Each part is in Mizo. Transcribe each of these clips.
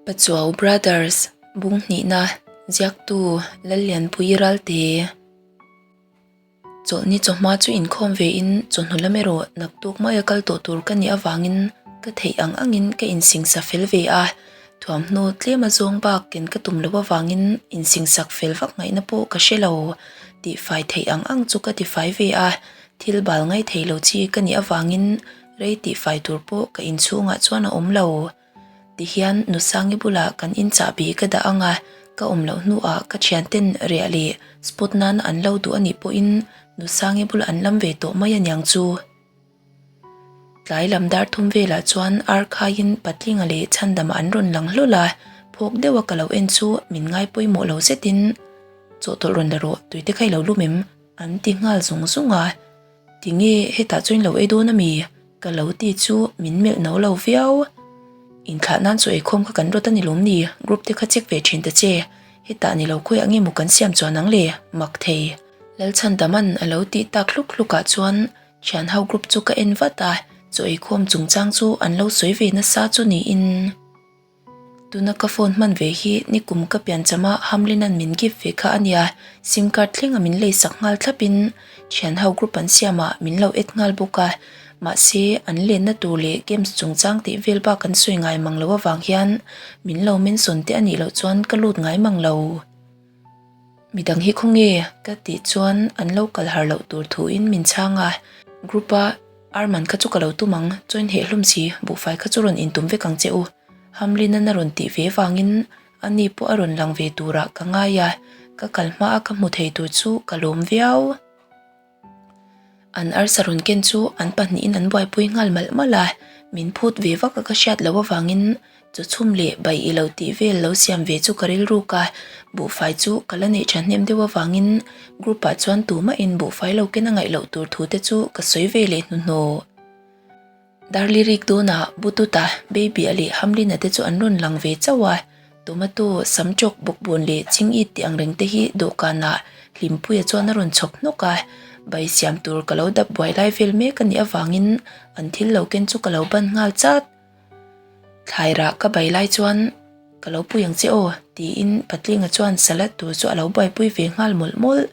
Pachuau Brothers, Bung hnihna, Ziaktu, Lallianpui Ralte. Chawlhni chawhma chu inkhawm vein chawhnu lam erawh naktuk maia kal tawh tur ka nih avangin ka theih ang angin ka insingsa fel ve a, thuamhnaw tlema zawng bak ken ka tum loh avangin insingsak fel vak ngaihna pawh ka hre lo. Tihfai theih ang ang chu ka tifai ve a, thil bal ngaih thei lo chi ka nih avangin rei tihfai tur pawh ka inchhungah chuan a awm lo. Tihian Nusangi bulah kan in chahbi ka dah ang a, ka awm loh hnuah ka thianten riah leh spot nan an lo duh a nih pawhin Nusangi bulah an lam ve tawh mai aniang chu. Tlai lam dar thum velah chuan Arkhaiin Patlinga leh Chhandama an rawn lang hlawl a, phawk deuha ka lo en chu min ngai pawimawh lo zetin Chawhtawlh rawn la rawh, tuite kha i lo lum em? an ti nghal zung zung a. Tinge hetah chuan lo ei dawn ami? Ka lo ti chu min melh no lo viau. Inthlah nan chu eikhawm kha kan rawt a ni lawm ni? Group te kha check ve thin ta che. Hetah ni lo khawiah nge maw kan siam chuan ang le? Mak thei. Lalchhandaman a lo tih tak hluk hluk ah chuan thian ho group chu ka en vat a, chaw eikhawm chungchang chu an lo sawi ve nasa chu niin. Tuna ka phone hman ve hi nikum ka pianchama Hamlin-a'n min gift ve kha a nia, sim card thlenga min lei sak nghal thlapin thian ho group an siamah min lo add nghal bawk a, mahse an lenna tur leh games chungchang tih vel bak an sawi ngai mang lo avang hian min lo mention te a nih loh chuan ka lut ngai mang lo. Midang hi khawnge? Ka tih chuan an lo kal har loh tur thuin min chhang a, group a Arman kha chu ka lo tum ang, chaw in heh hlawm si, buhfai kha chu rawn intum vek ang che u. Hamlin-an a rawn tih ve vangin ani pawh a rawn lang ve turah ka ngai a, ka kal hma a ka hmu thei tur chu ka lawm viau. An arsa rawn ken chu an pahnihin an buaipui nghal malh malh a, min phut ve vak a ka hriat loh avangin chaw chhum leh bai i lo tih vel lo siam ve chu ka rilruk a, buhfai chu ka la neih thahnem deuh avangin group ah chuan tumahin buhfai lo ken a ngaih loh tur thu te chu ka sawi ve leh hnuhnawh. Darli rik dawnah Bututa, Baby-a leh Hamlin-a te chu an rawn lang ve chauh a, Tomato, Samchawk, Bawkbawn leh Chingit tih ang reng te hi dawhkanah Hlimpuia chuan a rawn chhawp hnawk a, bai siam tur ka lo dap buai lai vel mek a nih avangin an thil lo ken chu ka lo ban nghal chat. Thlai rah ka bai lai chuan ka lo pui ang che aw tiin Patlinga chuan salad tur chu a lo buaipui ve nghal mawlh mawlh.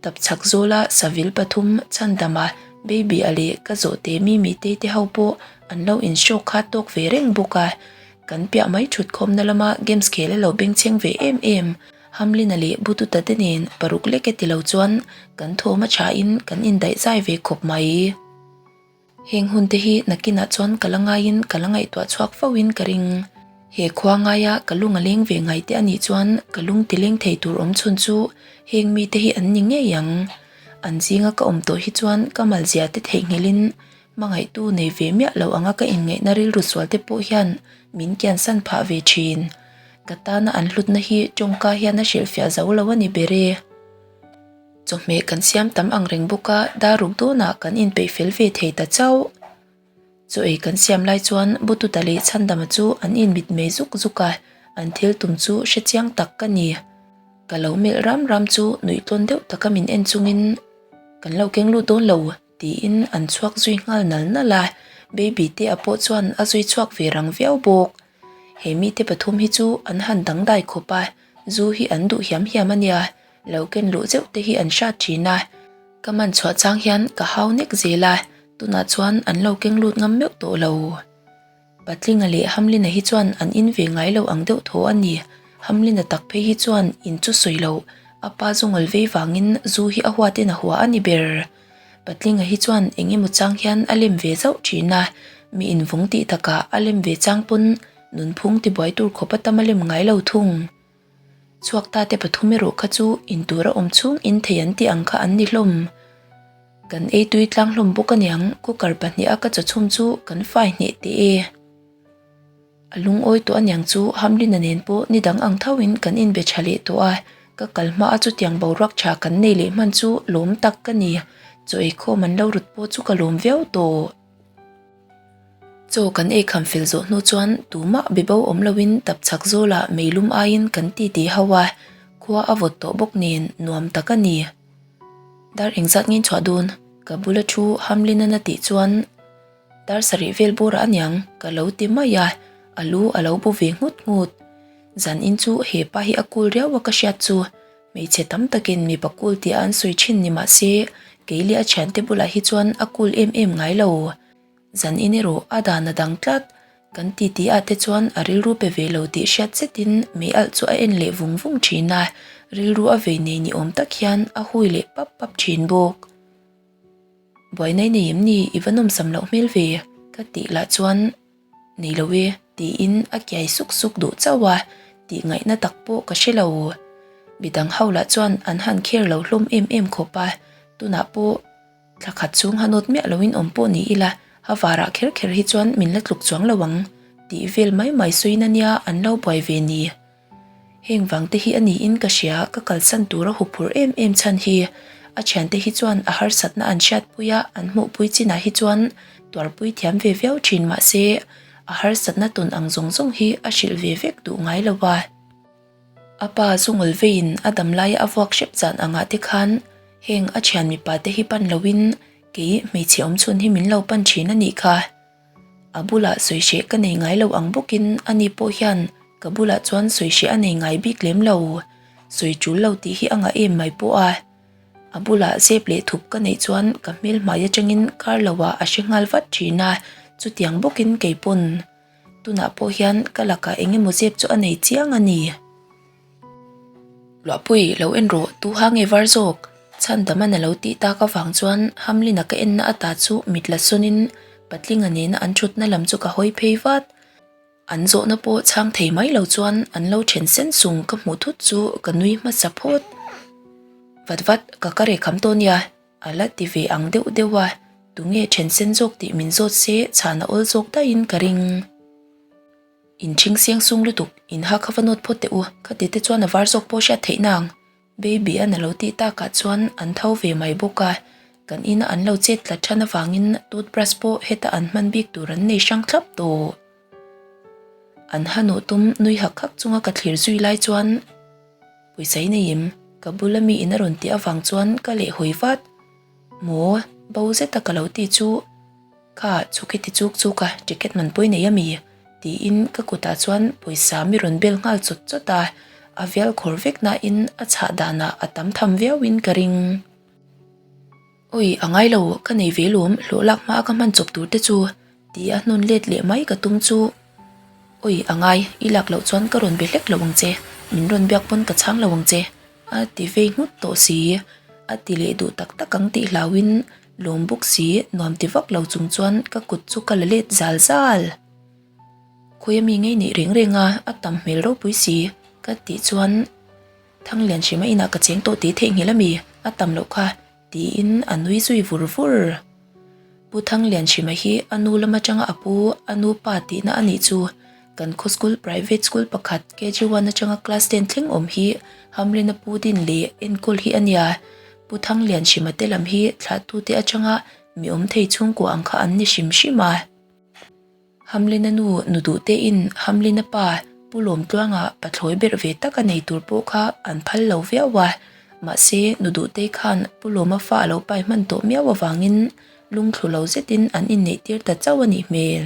Tapchhak zawla savil pathum chhandama baby a leh ka zawhte mimi tei te ho pawh an lo inhrawk kha tawk ve reng bawk a. Kan piah mai thutkhawmna lama games khel a lo bengchheng ve em em. Hamlin-a leh Bututa te nen paruk lek e ti lo chuan kan thawm a thain kan indaihzai ve khawp mai. Heng hun te hi nakinah chuan ka la ngaiin ka la ngaihtuah chhuak fo in ka ring. He khua ngaia ka lung a leng ve ngai te anih chuan ka lung ti leng thei tur awm chhun chu heng mite hi an ni ngei ang. An zinga ka awm tawh hi chuan ka malzia te theihnghilhin hmangaihtu nei ve miah lo anga ka inngaihna rilru sual te pawh hian min kiansan phah ve thin. Ka tana an hlutna hi tawngka hian a hrilhfiah zo lo a ni ber e. Chawhmeh kan siam tam ang reng bawk a, dar ruk dawnah kan inpeih fel ve thei ta chauh. Chaw ei kan siam lai chuan Bututa leh Chhandama chu an inmit mei zuk zuk a, an thil tum chu hre chiang tak ka ni. Ka lo melh ram ram chu nuih tlawn deuh taka min en chungin, Kan lo keng lut dawn lo, tiin an chhuak zui nghal nal nal a, Baby te a pawh chuan a zui chhuak ve rang viau bawk. He mite pathum hi chu an han dangdai khawp a, zu hi an duh hiam hiam a nia. Lo ken luh zeuh te hi an hrat thin a, ka man chhuah chang hian ka hau nek zel a, tunah chuan an lo keng lut ngam meuh tawh lo. Patlinga leh Hamlina hi chuan an in ve ngai lo ang deuh thaw a ni. Hamlina tak phei hi chuan in chu sawi loh, a pa zu ngawl vei vangin zu hi a huat in a hua a ni ber. Patlinga hi chuan eng emaw chang hian a lem ve zauh thin a, mi invawng tih takah a lem ve chang pawn nunphung tibuai tur khawp a tam a lem ngai lo thung. Chhuak ta te pathum erawh kha chu in tur a awm chhung in thei an tih ang kha an ni hlawm. Kan ei tui tlang hlawm bawk aniang cooker pahnih a ka chaw chhum chu kan fai hneh teh e. A lungawi tawh aniang chu Hamlin-a nen pawh ni dang ang tho in kan inbe tha leh tawh a, ka kal hma a chutiang boruak tha kan nei leh hman chu lawm tak ka ni. Chaw eikhawm an lo rut pawh chu ka lawm viau tawh. Chaw kan ei kham fel zawh hnu chuan tumah be bo awm loin tapchhak zawlah meilum aiin kan titi ho a, khua a vawt tawh bawk nen nuam tak a ni. Dar engzat ngin chhuah dawn? Ka bula thu Hamlin-an a tih chuan dar sarih vel bawrah aniang ka lo ti mai a, a lu a lo bu ve nghut nghut. Zan in chu he pa hi a cool riau a ka hriat chu. Hmeichhe tam takin mipa cool tih a an sawi thin ni mah se kei leh a thiante bulah hi chuan a cool em em ngai lo. Zan in erawh a dan a dang tlat. Kan titi ah te chuan a rilru pe ve lo tih hriat zetin mei alh chu a en leh vung vung thin a, rilru a vei nei ni awm tak hian a hui leh pap pap thin bawk. Buaina i nei em ni? I va nawmsam loh hmel ve ka tih lah chuan Nei lo e tiin a kiai suk suk duh chauh a, tih ngaihna tak pawh ka hre lo. Midang ho lah chuan an han kher lo hlawm em em khawp a, tunah pawh thla khat chhung han awt miah loin awm pawh ni ila, a varah kher kher hi chuan min la tluk chuang lo ang tih vel mai mai sawiin ania an lo buai ve ni. Heng vang te hi a niin ka hria, ka kalsan tur a huphurh em em chhan hi. A thiante hi chuan a harsatna an hriatpui a, an hmuhpui chinah hi chuan tuarpui thiam ve viau thin mah se, a harsatna tawn ang zawng zawng hi a hrilh ve vek duh ngai lo a. A pa zungul veiin a dam laia a vuak hrep zan angah te khan heng a thian mipa te hi pan loin kei hmeichhe awmchhun hi min lo pan thin a nih kha. A bulah sawi hreh ka nei ngai lo ang bawkin ani pawh hian ka bulah chuan sawi hreh a nei ngai bik lem lo. Sawi tul lo tih hi a ngah em mai pawh a. A bulah zep leh thup ka neih chuan ka hmel hmai atangin kar loah a hre nghal vat thin a, chutiang bawkin kei pawn tunah pawh hian ka lakah eng emaw zep chu a nei chiang a ni. Luahpui, lo en rawh, tu ha nge var zawk? Chhandaman a lo tih tak avang chuan Hamlin-a ka enna ata chu mit la sawnin Patlinga nena an thutna lam chu ka hawi phei vat. An zawhna pawh chhang thei mai lo chuan an lo then sen sung ka hmuh thut chu ka nui hmasa phawt. Vat vat, ka ka reh kham tawh nia, a la ti ve ang deuh deuh a, tunge then sen zawk tih min zawt se chhan a awl zawk daihin ka ring. In ṭhing siang sung lutuk, in ha kha va nawt phawt teh u, khati te chuan a var zawk pawh hriat theih nang. Baby an a lo tih takah chuan an tho ve mai bawk a, kan ina an lo chet tlat ṭhan avangin toothbrush pawh heta an hman bik tur an nei hrang thlap tawh. An ha nawh tum nui hak hak chunga ka thlir zui lai chuan pawisa i nei em? Ka bula mi in a rawn tih avang chuan ka leh hawi vat. Maw? Bo zeta ka lo ti chu. Kha chu khi ti chuk chuk a, ticket man pawi nei a mi? tiin ka kutah chuan pawisa mi rawn bel nghal chawt chawt a, a vial khawr vek nain a chhah danah a tam tham viauin ka ring. Awi, a ngai lo, ka nei ve lawm, hlawh lak hmaa ka hman chawp tur te chu, ti a hnawn let leh mai ka tum chu. Awi, a ngai, i lak loh chuan ka rawn be hlek lo ang che, min rawn biak pawn ka chhang lo ang che, a ti vei nghut tawh si, a ti leh duh tak tak ang tih hlauin Lawm bawk si, nuam ti vak lo chung chuan ka kut chu ka la let zal zal. Khawi ami ngei neih reng reng a, a tam hmel ropui si, ka tih chuan Thanglian hrima inah ka cheng tawh tih theihnghilh ami, a tam loh kha, tiin a nui zui vur vur. Pu Thanglian hrima hi a nu lam atanga a pu, a nu pa tihna a nih chu. Kan khaw school private school pakhat KG one atanga class ten thleng awm hi Hamlin-a pu din leh enkawl hi a nia. Pu Thanglian hrima te lam hi thlahtute atanga mi awm thei chhungkua ang kha an ni hrim hrim a. Hamlin-a nu nu duh tein Hamlin-a pa Pu Lawmtluanga pathlawi berh ve tak a nei tur pawh kha an phal lo viau a. Mahse nu duhtei khan Pu Lawma fa a lo pai hman tawh miau avangin lungthlu lo zetin an inneih tir ta chauh a nih hmel.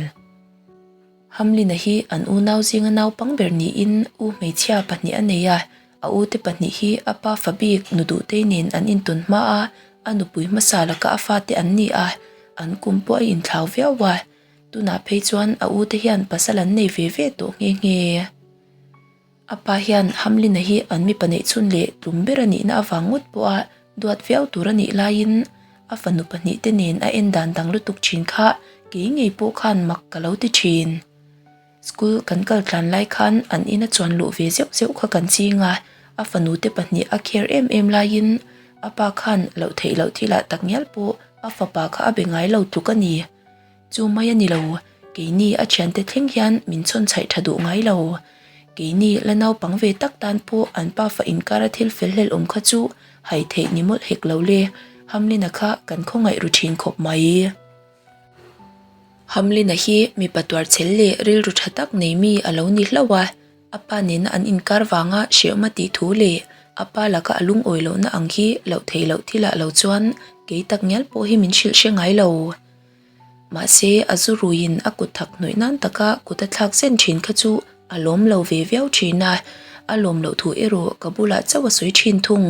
Hamlin-a hi an unau zinga naupang ber niin u hmeichhia pahnih a nei a, a ute pahnih hi a pa fa bik nu duhtei nen an intawn hma a, a nupui hmasa laka a fate an ni a, an kum pawh a inthlau viau a, tunah phei chuan a ute hian pasal an nei ve ve tawh nghe nghe. A pa hian Hamlin-a hi an mipa neih chhun leh tlum ber a nihna avang ngawt pawha duat viau tur a nih laiin a fanu pahnihte nen a en dan dang lutuk thin kha kei ngei pawh khan mak ka lo ti thin. School kan kal tlan lai khan an ina chuan luh ve zeuh zeuh kha kan ching a, a fanute pahnih a care em em laiin a pa khan loh theih loh thilah takngial pawh a fapa kha a be ngai lo tluk a ni. Chu mai a ni lo, keini a thiante thleng hian min chhawn chhaih tha duh ngai lo. Keini la naupang ve tak tan pawh an pafa inkara thil fel hlel awm kha chu hai theih ni mawlh hek lo le, Hamlin-a kha kan khawngaih ru thin khawp mai. Hamlin-a hi mipa tuarchhel leh rilru tha tak nei mi a lo ni hlauh a, a pa nena an inkar vanga hrehawm a tih thu leh a pa laka a lungawi lohna ang hi loh theih loh thilah lo chuan kei tak ngial pawh hi min hrilh hre ngai lo. Mahse, a zu ruiin a kut thak hnawih nan taka kut a thlak zen thin kha chu A lawm lo ve viau thin a, a lawm loh thu erawh ka bulah chauh a sawi thin thung.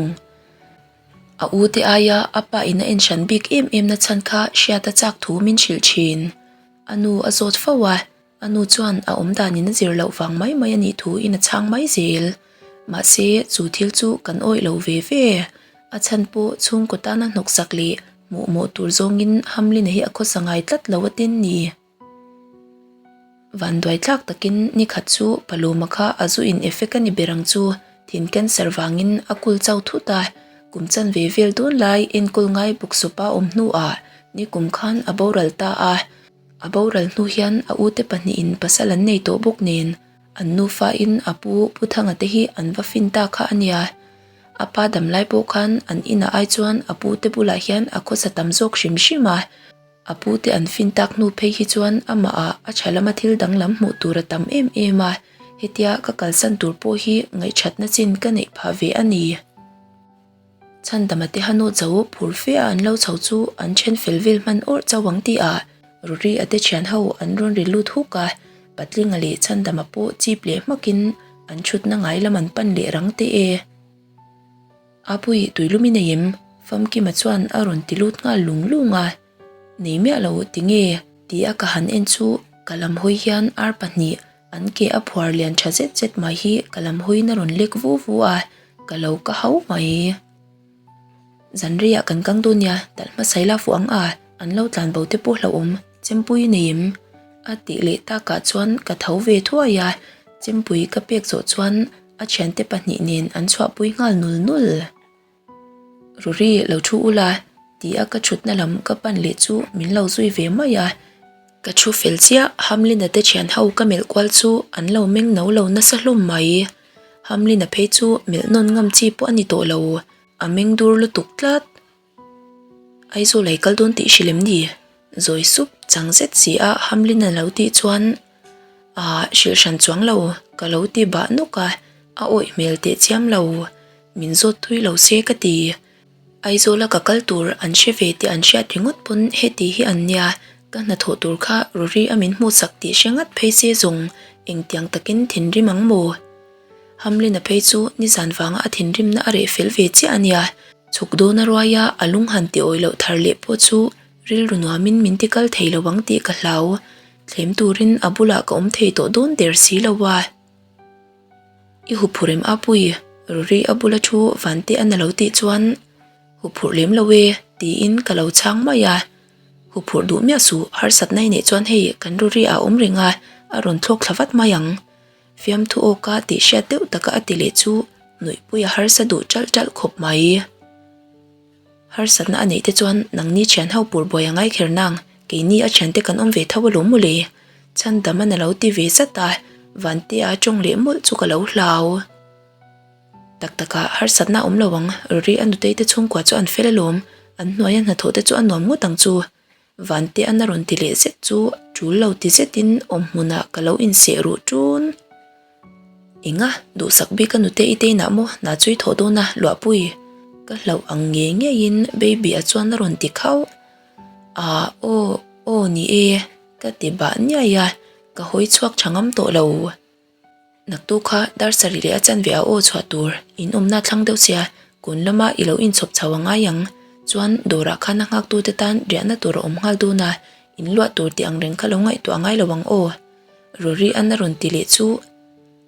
A u te aia a pa in a en hran bik em em na chhan kha hriat a chak thu min hrilh thin. A nu a zawt fo a, a nu chuan a awm dan in a zir loh vang mai mai a nih thu in a chhang mai zel. Mahse chu thil chu kan awih lo ve ve. A chhan pawh chhungkaw tana hnawksak leh hmuhmawh tur zawngin Hamlin-a hi a khawsa ngai tlat lo a tin ni. Vanduai tlak takin ni khat chu Paloma kha a zu in effect a ni ber ang chu, thin cancer vangin a kul chau thut a, kum chanve vel dawn lai enkawl ngai bawksawpa awm hnuah nikum khan a boral ta a, a boral hnu hian a ute pahnihin pasal an nei tawh bawk nen an nufain a pu Pu Thanga te hi an va fin ta kha a nia. A pa damlai pawh khan an inah ai chuan a pute bulah hian a khawsa tam zawk hrim hrim a. A pute an fin tak hnu phei hi chuan amah ah a tha lama thil danglam hmuh tur a tam em em a, hetia ka kalsan tur pawh hi ngaihthatna chin ka neih phah ve a ni. Chhandama te hanu cho phur fe a an lo chho chu an then fel vel hman awrh chauh ang tih ah Ruri a te thian ho an rawn ri lut huk a, Patlinga leh Chhandama pawh chip leh hmakin an thutna ngai lam an pan leh rang teh e. Apui tuilum i nei em? Famkima chuan a rawn ti lut nghal lung lung a. Nei miah lo tinge? Ti a ka han en chu ka lam hawi hian ar pahnih an ke a phuar lian tha zet zet mai hi ka lam hawiin a rawn lek vu vu a, ka lo ka hau mai. Zanreiah kan kang dawn nia, talh hmasa ila fuh ang a, an lo tlan bo te pawh hlauhawm, chempui i nei em? A tih leh takah chuan ka tho ve thuai a, chempui ka pek zawh chuan A thiante pahnih nen an chhuahpui nghal nul nul. Ruri lo thu ula ti a ka thutna lam ka pan leh chu min lo zui ve mai a. Ka thu fel chiah Hamlin-a te thian ho ka melh kual chu an lo meng no lo nasa hlawm mai. Hamlin-a phei chu melh nawn ngam chi pawh a ni tawh lo, a meng dur lutuk tlat. Aizawl ei kal dawn tih hrilh em ni? Zawi sup chang zet si a Hamlin a lo tih chuan Aah hrilh hran chuang lo ka lo ti bah nawk a, a awih hmel teh chiam lo. Min zawt thui lo se ka ti. Aizawla ka kal tur an hre ve tih an hriat ringawt pawn heti hi an nia, ka hnathawh tur kha Ruri a min hmuhsak tih hre ngat phei se zawng engtiang takin thinrim ang maw? Hamlin-a phei chu nizan vanga a thinrimna a reh fel ve chiah a nia. Chhuk dawn a ruai a, a lung han ti awih loh thar leh pawh chu rilru nuamin min ti kal thei lo ang tih ka hlau. Thlem turin a bulah ka awm thei tawh dawn der si lo a. I huphurh em Apui? Ruri a bula thu Vante a na lo tih chuan huphurh lem lo e tiin ka lo chhang mai a. Huphurh duh miah suh, harsatna i neih chuan hei kan Ruri ah awm reng a, a rawn thlawk thla vat mai ang. Fiamthu awka tih hriat deuh taka a ti leh chu nuihpui a harsa duh ṭalh ṭalh khawp mai. Harsatna a neih te chuan nangni thian ho pur buai a ngai kher nang, keini a thiante kan awm ve tho alawm mawle. Chhandam a na lo ti ve zat a, Vantea tawng leh mawlh chu ka lo hlau. Tak takah harsatna a awm lo ang, Ruri a nutei te chhungkua chu an fel alawm, an hnuaia hnathawh te chu a nuam ngawt ang chu. Vante an a rawn ti leh zet chu tul lo ti zetin awm hmunah ka lo inseh ruh ṭun. Enga, duhsak bik a nute i teinah maw hna chu i thawh dawn a, Luahpui. Ka hlauh ang ngei ngeiin baby a chuan a rawn ti khauh. Aah, aw, aw ni e, ka ti bah niai a, ka hawi chhuak ṭha ngam tawh lo. Naktu kha dar sarih leh a chanve a aw chhuah tur in awmna thlang deuh sia, kun lama i lo inchhawp chho a ngai ang. Chuan dawrah khan a nghaktute tan riahna tur a awm nghal dawn a, in luah tur tih ang reng kha lo ngaihtuah a ngai lo ang aw. Rory an a rawn ti leh chu,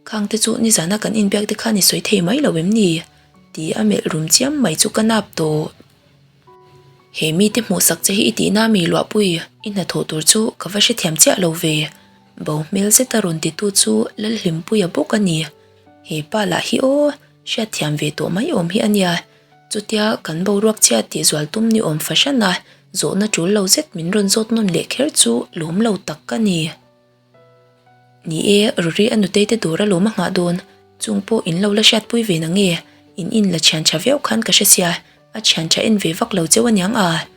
Khang te chu nizana kan inbiak te khan i sawi thei mai lo em ni? Ti a melh rum chiam mai chu ka nap tawh. He mite hmuhsak che hi i tihna mi luahpui i hnathawh tur chu ka va hrethiam chiah lo ve. Bo hmel zeta rawn titu chu Lalhlimpuia bawk a ni. He pa lah hi aw, hriatthiam ve tawh mai awm hi a nia. Chutia kan boruak chhia tihzual tum ni awm fahran a, zawhna tul lo zet min rawn zawt nawn leh kher chu lawm lo tak ka ni. Ni e, Ruri a nutei te dawr alawm a nghah dawn, chung pawh in lo la hriatpui ve na nge? In in la thian tha viau khan ka hre sia, a thian tha en ve vak lo cheu aniang a?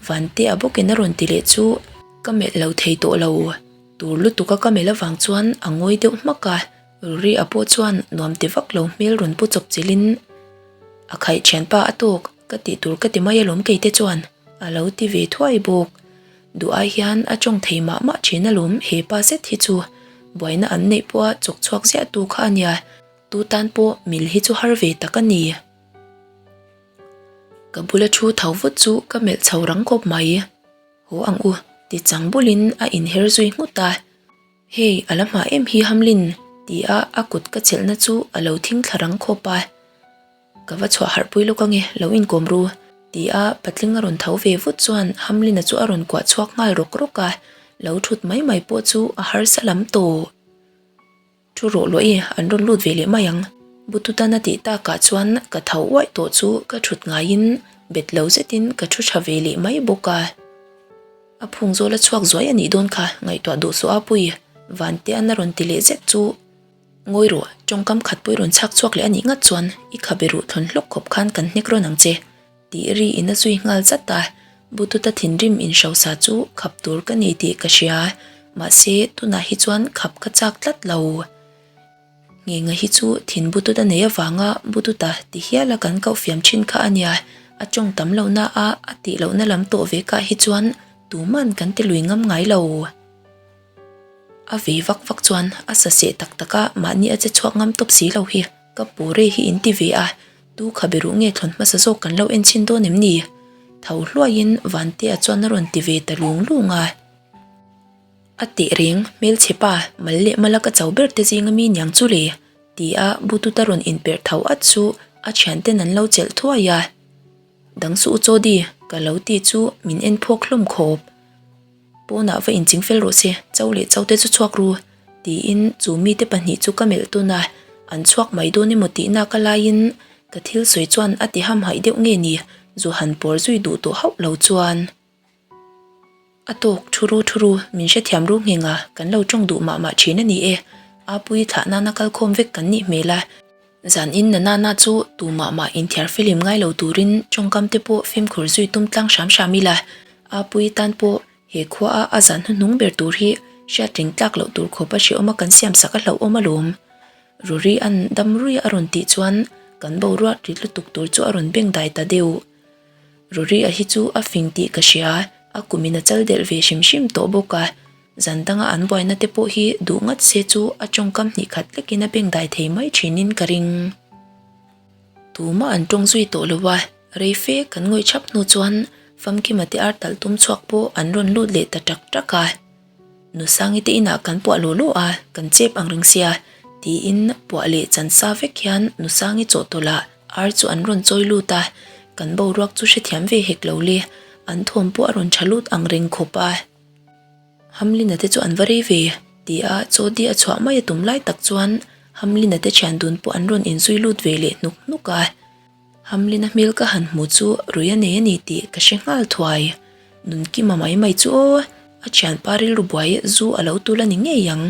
Vante a bawkin a rawn ti leh chu ka melh lo thei tawh lo. Tur lutuk a ka melh avang chuan a ngawi deuh hmak a, Ruri a pawh chuan nuam ti vak lo hmel rawn pu chawp chilhin a khaih thianpa a tawk ka tih tur ka ti mai alawm keite chuan a lo ti ve thuai bawk. Duh ai hian a tawng thei mah mah thin alawm he pa zet hi chu. Buaina an neih pawha chawk chhuak ziah tu kha a nia, tu tan pawh mil hi chu har ve tak a ni. Ka bula thu tho vut chu ka melh chho rang khawp mai. Haw ang u, ti chang bulin a inher zui nghut a. Hei, a la hma em hi Hamlin, ti a a kut ka chelhna chu a lo thing thla rang khawp a. Ka va chhuah harh pui lawk ange, lo inkawm ru, ti a patling a rawn tho ve vut chuan Hamlin-a chu a rawn kuah chhuak nghal rawk rawk a, lo thut mai mai pawh chu a harsa lam tawh. Thu rawh luah i, an rawn lut ve leh mai ang. Bututan a tih takah chuan ka tho uaih tawh chu ka thut ngaiin bet lo zetin ka thu tha ve leh mai bawk a. A phung zawl a chhuak zuai a nih dawn kha ngaihtuah duh suah a pui, Vantea'n a rawn ti leh zet chu. Ngawi rawh, tawngkam khat pawh i rawn chhak chhuak leh a nih ngat chuan i khabe ruh thlawn hlawk khawp khan kan hnek rawn ang che. Tih ri in a zui nghal zat a, Bututa thinrim inhrosa chu khap tur ka ni tih ka hria, mahse tunah hi chuan khap ka chak tlat lo. Ngenga hi chu thin Bututa nei avanga Bututa ti hiala kan koh fiam thin kha a nia, a tawng tam lohna a a tih lohna lam tawh ve kah hi chuan tuman kan ti lui ngam ngai lo. A vei vak vak chuan a sa seh tak tak a, mahni a che chhuak ngam tawp si lo hi ka pure hi in ti ve a, Tu kha beruh nge thlawn hmasa zawk kan lo en chhin dawn em ni? Tho hluaiin Vantea chuan a rawn ti ve ta lung lung a. A teh reng, hmelchhe pa, mal leh mala ka cho ber te zinga mi niang chu le, ti a Bututa rawn inperh tho at chu a thianten an lo chelh thuai a. Dang suh u Chawdi, ka lo ti chu min en phawk hlawm khawp. Pawnah va inching fel rawh se, Cho leh Cho te chu chhuak ru, tiin chu mite pahnih chu ka melh tun a, an chhuak mai dawn emaw tih nak a laiin ka thil sawi chuan a ti hamhaih deuh nge ni, zu han pawr zui duh tawh hauh lo chuan. A tawk, thu ru thu ru, min hrethiam ru ngheng a, kan lo tawng duh mah mah thin a ni e, Apuii thlah nana kalkhawm vek kan nih hmel a, Zan in na nana chu tu mah mah inthiar filim ngai lo turin tawngkam te pawh fimkhur zui tum tlang hram hram ila, Apuii tan pawh he khua a a zan hnuhnung ber tur hi hriatring tlak loh tur khawp a hrehawm a kan siam sak a hlauhawm alawm. Ruri an dam rui a rawn tih chuan kan boruak rit lutuk tur chu a rawn beng dai ta deuh. Ruri a hi chu a fing tih ka hria, a kumin a chal delh ve hrim hrim tawh bawk a. Zan danga an buaina te pawh hi duh ngat se chu a tawngkam hnih khat lekin a beng dai thei mai thinin ka ring. Tumah an tawng zui tawh lo a, rei fe kan ngawih thap hnu chuan Famkima te ar talh tum chhuak pawh an rawn lut leh ta tak tak a. Nusangi te inah kan puah law law a, kan chep ang reng sia, tiin puah leh chan sa vek hian Nusangi chawhtawlh ah ar chu an rawn chawi lut a, kan boruak chu hrethiam ve hek lo le, an thawm pawh a rawn tha lut ang reng khawp a. Hamlin-a te chu an va rei ve, ti a Chawdi a chhuah mai a tum lai tak chuan Hamlin-a te thian dun pawh an rawn inzui lut ve leh hnuk hnuk a. Hamlin-a hmel ka han hmu chu rui a nei a ni tih ka hre nghal thuai. Nunkima mai mai chu aw, a thianpa rilru buai zu a lo tul a ni ngei ang,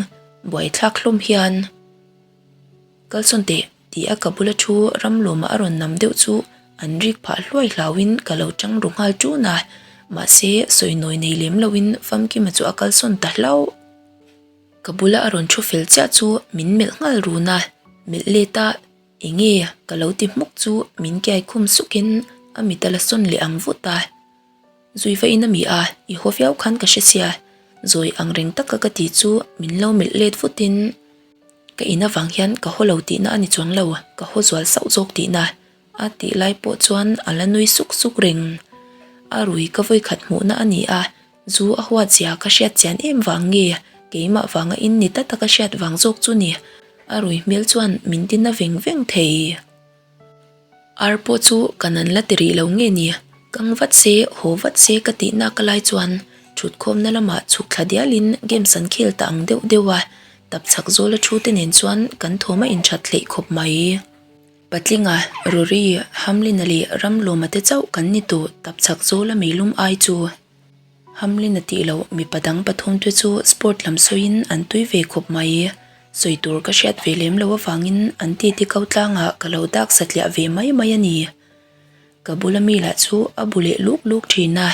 buaithlak hlawm hian. Kalsawn teh, ti a ka bula thu Ramlawma a rawn nam deuh chu an rik phah hluai hlauin ka lo tang ru nghal ṭun a, mahse sawi nawi nei lem loin Famkima chu a kalsawn ta hlauh. Ka bula a rawn thu fel chiah chu min melh nghal run a, melh let a, enge ka lo ti hmuk chu min kiai khum sukin a mit a la sawn leh ang vut a. Zui va in a mi a, i haw viau khan ka hre sia, zawi ang reng taka ka ti chu min lo melh let vutin, Ka in avang hian ka haw lo tihna a ni chuang lo, ka haw zual sauh zawk tihna a tih lai pawh chuan a la nui suk suk reng. A rui ka vawikhat hmuhna a ni a, zu a huat zia ka hriat chian em vang nge keimah vanga in ni ta taka hriat vang zawk chu ni, a rui hmel chuan min tina veng veng thei. Ar pawh chu kan an la ti rih lo nge ni? Kang vat se, haw vat se ka tih nak a lai chuan thutkhawmna lamah chhuk thla dialin games an khel ta ang deuh deuh a, tapchhak zawla thu te nen chuan kan thawm a inthat hleih khawp mai. Patlinga, Rory, Hamlin-a leh Ramlawma te chauh kan ni tawh tapchhak zawla meilum ai chu. Hamlin a tih loh mipa dang pathumte chu sport lam sawiin an tui ve khawp mai. Sawi tur ka hriat ve lem loh avangin an titi ko tlangah ka lo dak satliah ve mai mai a ni. Ka bula mi lah chu a bu leh luk luk thin a,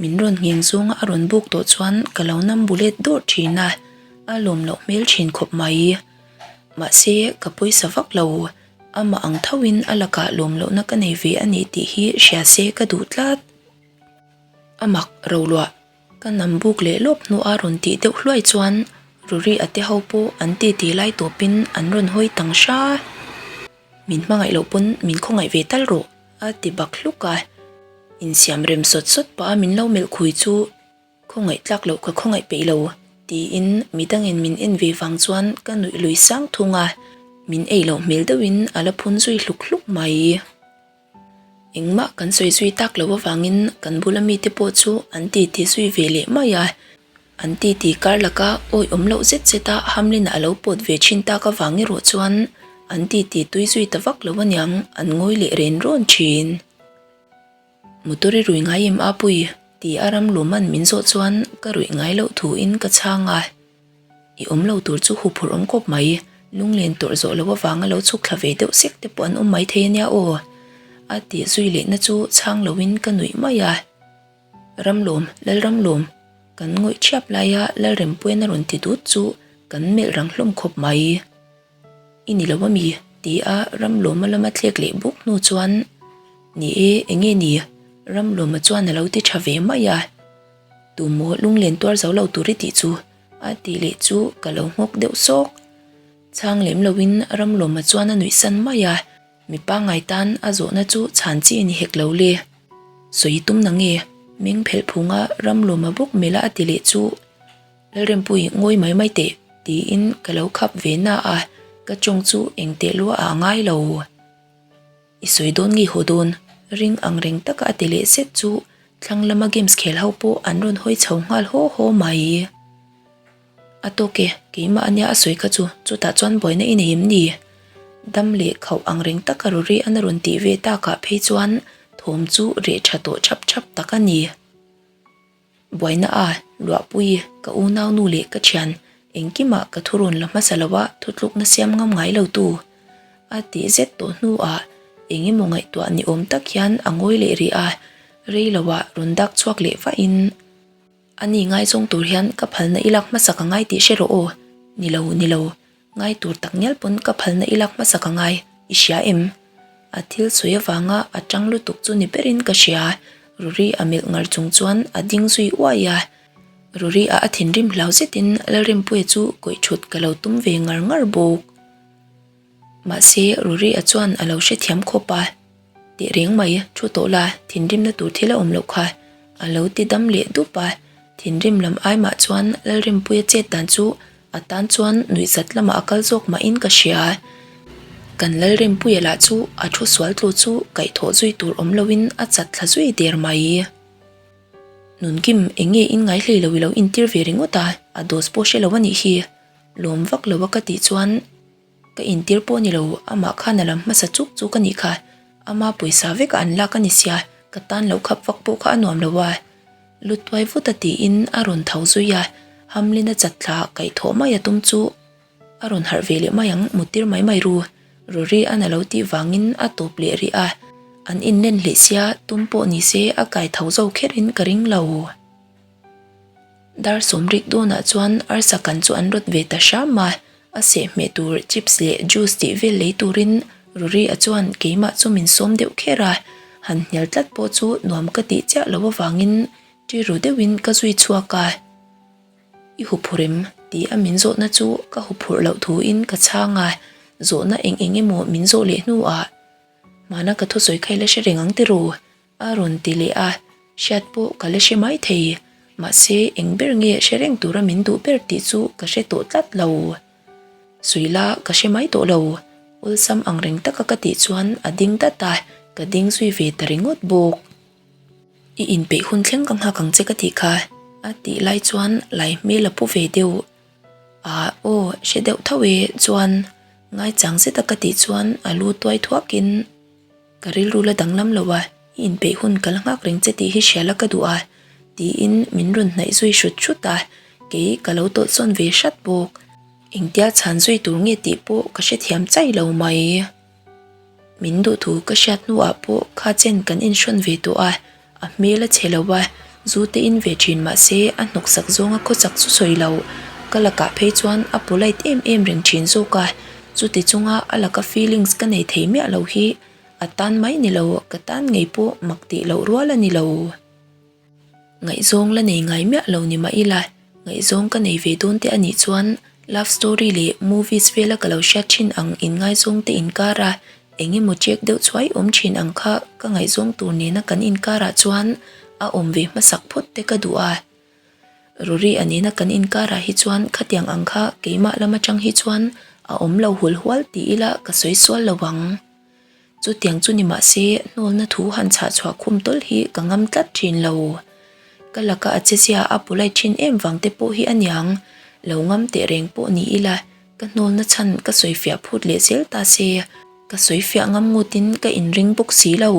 min rawn ngheng zawnga a rawn buk tawh chuan ka lo nam bu let dawrh thin a, a lawm loh hmel thin khawp mai. Mahse, ka pawisa vak lo. Amah ang thoin a lakah lawm lohna ka nei ve a ni tih hi hria se ka duh tlat. A mak ro luah. Ka nam buk leh lawp hnu a rawn tih deuh hluai chuan. Ruri a te ho pawh an titi lai tawpin an rawn hawi tang hra. Min hmangaih loh pawn min khawngaih ve tal rawh a ti bak hluk a. Insiam rem sawt sawt pah a min lo melh khui chu khawngaih tlak loh ka khawngaih peih lo tiin midangin min en ve vang chuan ka nuih lui sang thung a. Min ei loh hmel deuhin a la phun zui hluk hluk mai. Engmah kan sawi zui tak loh avangin kan bula mite pawh chu an titi zui ve leh mai a. An titi kar laka awi awm loh zet zet a Hamlin-a a lo pawt ve thin tak avang erawh chuan an titi tui zui ta vak lo aniang an ngawi leh ren rawn thin. Motor i rui ngai em Apui? ti a ram luman min zawh chuan ka ruih ngai loh thuin ka chhang a. I awm lo tur chu huphurh awm kawp mai, lunglen tawrh zawh loh avanga lo chhuk thla ve deuh sek te pawh an awm mai thei ania aw. A tih zui lehna chu chhang loin ka nuih mai a. Ramlawm, Lalramlawm, kan ngawih thiap laia Lalrempuian a rawn ti dut chu kan melh rang hlawm khawp mai. I ni lo ami? ti a Ramlawma lama thlek leh buk hnu chuan, Ni e, enge ni? Ramlawma chuan a lo ti tha ve mai a. Tumaw lunglen tuar zo lo tur i tih chu a tih leh chu ka lo nghawk deuh sawk. Chhang lem loin Ramlawma chuan a nuih san mai a, mi pangngai tan a zawhna chu chhan chi a ni hek lo le. Sawi tum na nge? Meng phelh phunga Ramlawma bawk mela a ti leh chu Lalrempuii ngawi mai mai teh tiin ka lo khap ve na a, ka tawng chu engteh lua ah a ngai lo. I sawi dawn nge haw dawn? Ring ang reng taka a ti leh zet chu thlang lama games khel ho pawh an rawn hawi chho nghal haw haw mai. A tawk e, keimah ania a sawi kha chu, chutah chuan buaina i nei em ni? Dam leh khauh ang reng taka Rory an a rawn tih ve takah phei chuan thawm chu reh tha tawh chhap chhap tak a ni. Buaina a, Luahpui, ka unaunu leh ka thian, engkimah ka thurawn la hmasa lo a, thutlukna siam ngam ngai lo tu. A tih zet tawh hnuah eng emaw ngaihtuah ni awm tak hian a ngawi leh rih a, rei loah rawn dak chhuak leh vahin, A ni ngaizawng tur hian ka phalna i lak hmasa ka ngai tih hre rawh aw. Ni lo, ni lo, Ngai tur tak ngial pawn ka phalna i lak hmasa ka ngai, i hria em? A thil sawi avanga a tang lutuk chu ni berin ka hria, Ruri a melh ngar chung chuan a ding zui uai a. Ruri a a thinrim hlau zetin Lalrempuia chu kawih thut ka lo tum ve ngar ngar bawk. Mahse Ruri a chuan a lo hrethiam khawp a. Teh reng mai, thu tawh la, thinrimna tur thil a awm loh kha, a lo ti dam leh dup a. Thinrim lam ai mah chuan Lalrempuia chet dan chu a tan chuan nuihzat lamah a kal zawk mahin ka hria. Kan Lalrempuia lah chu a thu sual tlu chu kaihthawh zui tur awm loin a chat thla zui der mai. Nunkim, eng nge in ngai hlei lo i lo intir ve ringawt a, a dose pawh hre lo a nih hi. Lawm vak lo a ka tih chuan. Ka intir pawh ni lo, amah khan a lam hmasa chuk chuk a nih kha. Ama pawisa vek a an lak a ni sia, ka tan loh khap vak pawh kha a nuam lo a. Lu tuai vut a tiin a rawn tho zui a, Hamlin a chat thla kaihthawh mai a tum chu a rawn harh ve leh mai ang, muttir mai mai ru. Rory an a lo tih vangin a tawp leh rih a, an inlen hleh sia tum pawh ni se a kai tho zo kherin ka ring lo. Dar sawmrik dawnah chuan arsa kan chu an rawt ve ta hram a, A sehhmeh tur chips leh juice tih vel lei turin Rory-a chuan keimah chu min sawm deuh kher a, han hnial tlat pawh chu nuam ka tih chiah loh avangin ṭiru deuhin ka zui chhuak a. I huphurh em? tih a min zawhna chu ka huphurh loh thuin ka chhang a, zawhna eng eng emaw min zawh leh hnuah Hmana ka thusawi kha i la hre reng ang tiraw? A rawn ti leh a, hriat pawh ka la hre mai thei. Mahse, eng ber nge hre reng tura min duh ber tih chu ka hre tawh tlat lo. Suila ka hre mai tawh lo. Awlsam ang reng taka ka tih chuan a ding dat a, ka ding zui ve ta ringawt bawk. I inpeih hun thleng ka nghak ang che ka tih kha, a tih lai chuan lai hmel a pu ve deuh. Ah, aw, hre deuh tho e, chuan ngaichang zeta ka tih chuan a lu tuai thuakin, Ka rilru la danglam lo a, i inpeih hun ka la nghak reng che tih hi hria la ka duh a, tiin min rawn hnaih zui hrut hrut a, kei ka lo tawlh sawn ve hrat bawk. Engtia chhan zui tur nge tih pawh ka hrethiam chai lo mai. Min duh thu ka hriat hnuah pawh kha chen kan inhrawn ve tawh a, A hmel a chhe lo a, zu te in ve thin mah se a hnawksak zawnga khawchak chu sawi lo. Ka lakah phei chuan a polite em em reng thin zawk a, chuti chunga a laka feelings ka nei thei miah lo hi a tan mai ni lo, ka tan ngei pawh mak tih loh rual a ni lo. Ngaihzawng la nei ngai miah lo ni mah ila. Ngaihzawng ka nei ve dawn te a nih chuan love story leh movies vela ka lo hriat thin ang inngaizawng te inkara eng emaw check deuh chuai awm thin ang kha ka ngaihzawng tur nena kan inkarah chuan a awm ve hmasak phawt te ka duh a. Rory a nena kan inkarah hi chuan khatiang ang kha keimah lam atang hi chuan a awm lo hul hual ti ila ka sawi sual lo ang. Chutiang chu ni mah se hnawlna thu han chhah chhuah khum tawlh hi ka ngam tlat thin lo. Ka laka a chezia a polite thin em vang te pawh hi a niang. Lo ngam teh reng pawh ni ila ka hnawlna chhan ka sawi fiah phut leh zel ta se ka sawi fiah ngam ngutin ka inring bawk si lo.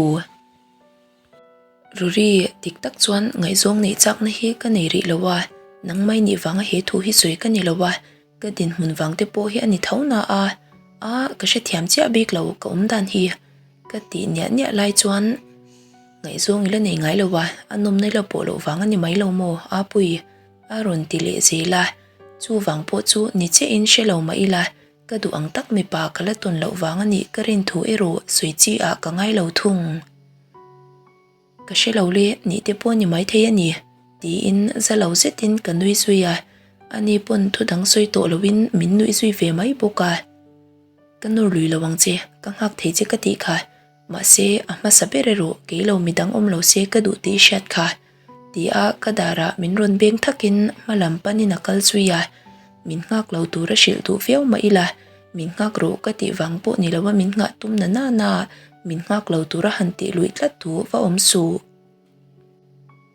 Ruri, dik tak chuan ngaihzawng neih chakna hi ka nei rih lo a, nangmai nih vanga he thu hi sawi ka ni lo a, ka dinhmun vang te pawh hi a ni tho na a, a ka hrethiam chiah bik lo ka awm dan hi ka tih niah niah lai chuan ngaihzawng i la nei ngai lo a, a nawmna i la pawh loh vang a ni mai lo maw Apui? a rawn ti leh zel a, chuvang pawh chu ni chiahin hre lo mah ila Ka duh ang tak mipa ka la tawn loh vang a nih ka rin thu erawh sawi chi ah ka ngai lo thung. Ka hre lo le, nih te pawh ni maithei a ni, tiin za lo zetin ka nui zui a, ani pawn thu dang sawi tawh loin min nuih zui ve mai bawk a. Ka nawr lui lo ang che, ka nghak thei che ka tih kha, mahse a hmasa ber erawh kei lo midang awm lo se ka duh tih i hriat kha. Ti a ka darah min rawn beng thakin hma lam panin a kal zui a, min nghak lo tur a hrilh duh viau mah ila, min nghak rawh ka tih vang pawh ni loa min nghah tum na nana min nghak lo tura han tih luih tlat thu va awm suh.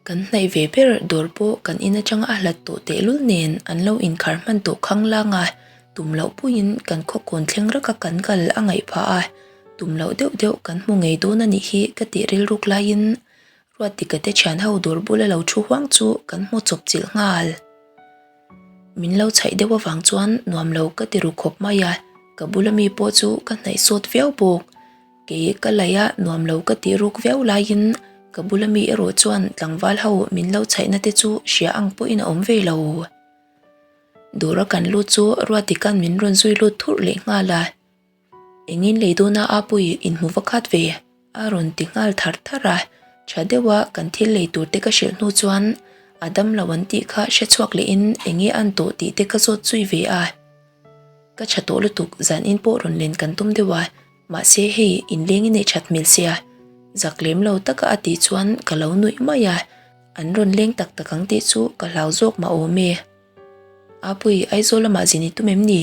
Kan hnaih ve ber dawr pawh kan in atanga a hlat tawh tehlul nen an lo inkhar hman tawh khanglang a, tum loh puiin kan khawkawn thleng raka kan kal a ngaih phah a, tum loh deuh deuh kan hmu ngei dawn a nih hi ka tih rilruk laiin Ruatdika te thian ho dawr bula lo thu huang chu kan hmu chawp chilh nghal. Min lo chhaih deuh avang chuan nuam lo ka ti ru khawp mai a, ka bula mi pawh chu ka hnaih sawt viau bawk. Kei ka laih a nuam lo ka tih ruk viau laiin ka bula mi erawh chuan tlangval ho min lo chhaihna te chu hria ang pawhin a awm ve lo. Dawra kan lut chu Ruatdika'n min rawn zui lut thurh leh nghal a. Engin lei dawna a pui inhmu va khat ve? a rawn ti nghal thar thar a, tha deuha kan thil lei tur te ka hrilh hnu chuan a dam lo an tih kha hre chhuak lehin enge an tawh tih te ka zawt zui ve a. Ka tha tawh lutuk zan in pawh rawn len kan tum deuh a, mahse hei inleng i neih that hmel sia, zak lem lo taka a tih chuan ka lo nuih mai a, an rawn leng tak tak ang tih chu ka hlau zawk mah awm e. Apui, Aizawl lamah zin i tum em ni?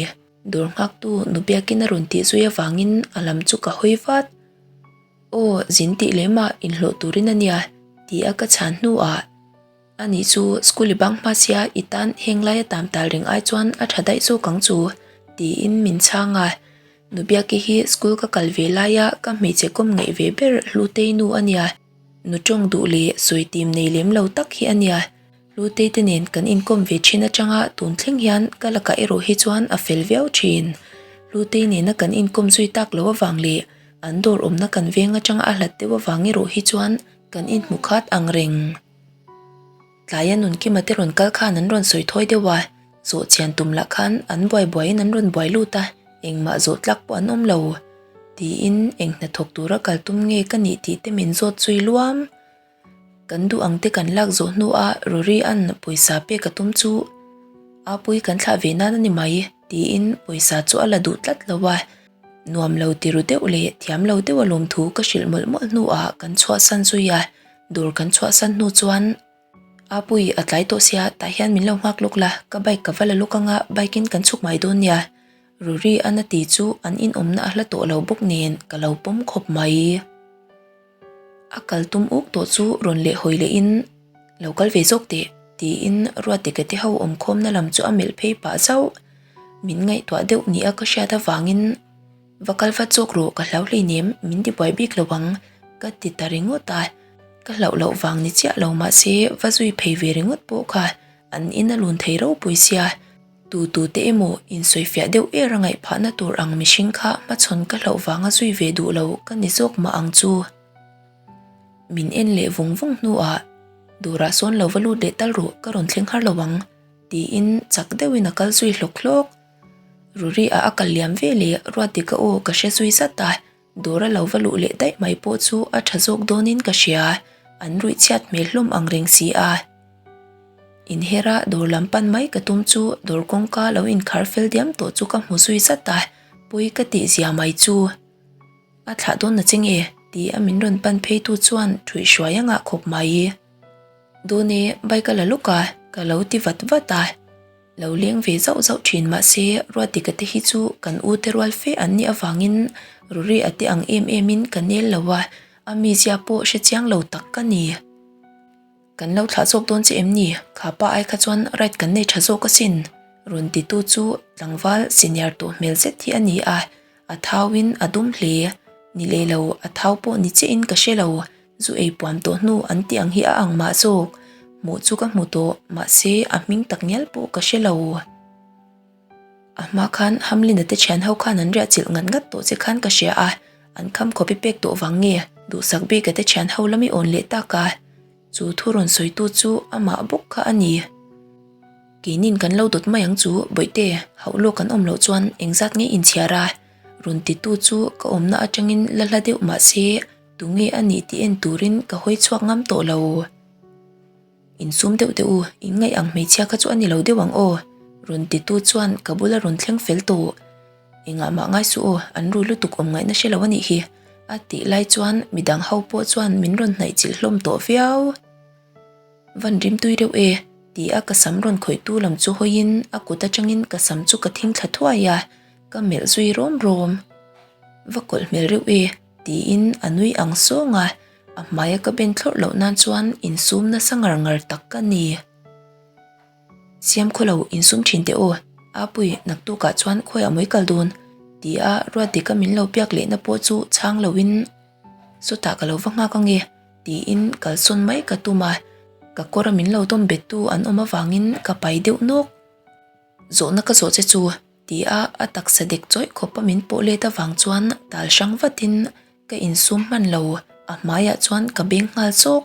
Dawr nghaktu nu biakin a rawn tih zui avangin a lam chu ka hawi vat. Aw, zin tih lemah inhlawh turin a nia, ti a ka chhan hnuah ani chu school i bang hma sia i tan heng laia tam tal reng ai chuan a tha daih zawk ang chu, tiin min chhang a. Nu Biaki hi school ka kal ve laia ka hmeichhe kawm ngaih ve ber Hlutei nu a nia. Nu tawng duh leh sawi tim nei lem lo tak hi a nia. Lutei te nen kan inkawm ve thin atanga tun thleng hian ka lakah erawh hi chuan a fel viau thin. Lutei nena kan inkawm zui tak loh avang leh an dawr awmna kan veng atanga a hlat deuh avang erawh hi chuan kan inhmu khat ang reng. Tlaia Nunkima te rawn kal khan an rawn sawi thawi deuh a, zawh chian tum lah khan an buai buaiin an rawn buai lut a, engmah zawh tlak pawh an awm lo. Tiin eng hnathawk tura kal tum nge ka nih tih te min zawt zui luam. Kan duh ang te kan lak zawh hnuah Rory an pawisa pek a tum chu Apui kan thlah ve nan a ni mai tiin pawisa chu a la duh tlat lo a, nuam lo ti ru deuh leh thiam lo deuh a lawmthu ka hrilh mawlh mawlh hnuah kan chhuahsan zui a, dawr kan chhuahsan hnu chuan Apui a tlai tawh sia tah hian min lo nghak lawk la, ka bike ka va la lawk anga bike in kan chhuk mai dawn nia Rory an a ti chu an inawmna a hla tawh lo bawk nen ka lo pawm khawp mai. A kal tum uk tawh chu rawn leh hawi lehin, Lo kal ve zawk teh, tiin Ruatdika te ho awmkhawmna lam chu a melh phei pah zauh. Min ngaihtuah deuh nia ka hriat avangin, Va kal vat zawk rawh, ka hlau hleinem, min tibuai bik lo ang, ka ti ta ringawt a. Ka hlauh loh vang ni chiah lo mahse va zui phei ve ringawt pawh kha an in a lun thei ropui sia. Tu tu te emaw insawifiah deuh er a ngaih phahna tur ang mihring kha hmachhawn ka hlauh vanga zui ve duh lo ka ni zawk mah ang chu. Min en leh vung vung hnuah dawrah sawn lo va lut leh tal rawh ka rawn thleng har lo ang tiin chak deuhin a kal zui hlawk hlawk. Ruri ah a kal liam ve leh Ruatdika aw ka hre zui zat a. Dawr a lo va luh leh daih mai pawh chu a tha zawk dawnin ka hria, an ruih chhiat hmel hlawm ang reng si a. Inher a dawr lam pan mai ka tum chu dawr kawngka lo inkhar fel diam tawh chu ka hmu zui zat a, pawi ka tih zia mai chu. A thlah dawn na che nge? Ti a min rawn pan phei tu chuan ṭhuih hruai a ngah khawp mai. Dawn e, bike a la lawk a, ka lo ti vat vat a. Lo leng ve zauh zauh thin mahse Ruatika te hi chu kan u te rual fe an nih avangin Ruri a te ang em em in ka nel lo a, a mizia pawh hre chiang lo tak ka ni. Kan lo thlah zawk dawn che em ni? Kha pa ai kha chuan right kan nei tha zawk asin. Rawn titu chu tlangval senior tawh hmel zet hi a ni a, a thauin a dum hle. Ni leh lo, a thau pawh ni chiahin ka hre lo. Zu ei puam tawh hnu an tih ang hi a ang mah zawk. Hmuh chu ka hmu tawh, mahse a hming tak ngial pawh ka hre lo. A hma khan Hamlin-a te thian ho khan an riah chilh ngat ngat tawh che khan ka hria a, an kham khawp i pek tawh vang nge duhsak bik a te thian ho lam i awn leh tak a, chu thu rawn sawitu chu amah bawk kha a ni. Keinin kan lo dawt mai ang chu Bawihte, hauh lawk an awm loh chuan engzat nge inchhiar a? Rawn titu chu ka awmna atangin la hla deuh mahse tunge a nih tih en turin ka hawi chhuak ngam tawh lo. Insum deuh teh u, in ngaih ang hmeichhia kha chu a ni lo deuh ang aw, rawn titu chuan ka bula rawn thleng fel tawh. Engah mah ngai suh aw, an rui lutuk awm ngaihna hre lo a nih hi, a tih lai chuan midang ho pawh chuan min rawn hnaih chilh hlawm tawh viau. Van rimtui deuh e, ti a ka sam rawn khawihtu lam chu hawiin a kut atangin ka sam chu ka thing thla thuai a, ka melh zui rawm rawm. Va kawlh hmel reuh e, tiin a nui ang sawng a, A hmaia ka ben thlawrh loh nan chuan insum nasa ngar ngar tak ka ni. Siam khaw lo insum thin teh aw, Apui naktukah chuan khawiah mawi kal dawn? ti a Ruatdika min lo biak lehna pawh chu chhang loin sawtah ka lo va nghak ange tiin kalsawn mai ka tum a, ka kawra min lo dawm bettu an awm avangin ka pai deuh nawk. Zawhna ka zawh che chu ti a a taksa dek chawih khawpa min pawh let avang chuan tal hrang vatin Ka insum hman lo, a hmaiah chuan ka beng nghal zawk.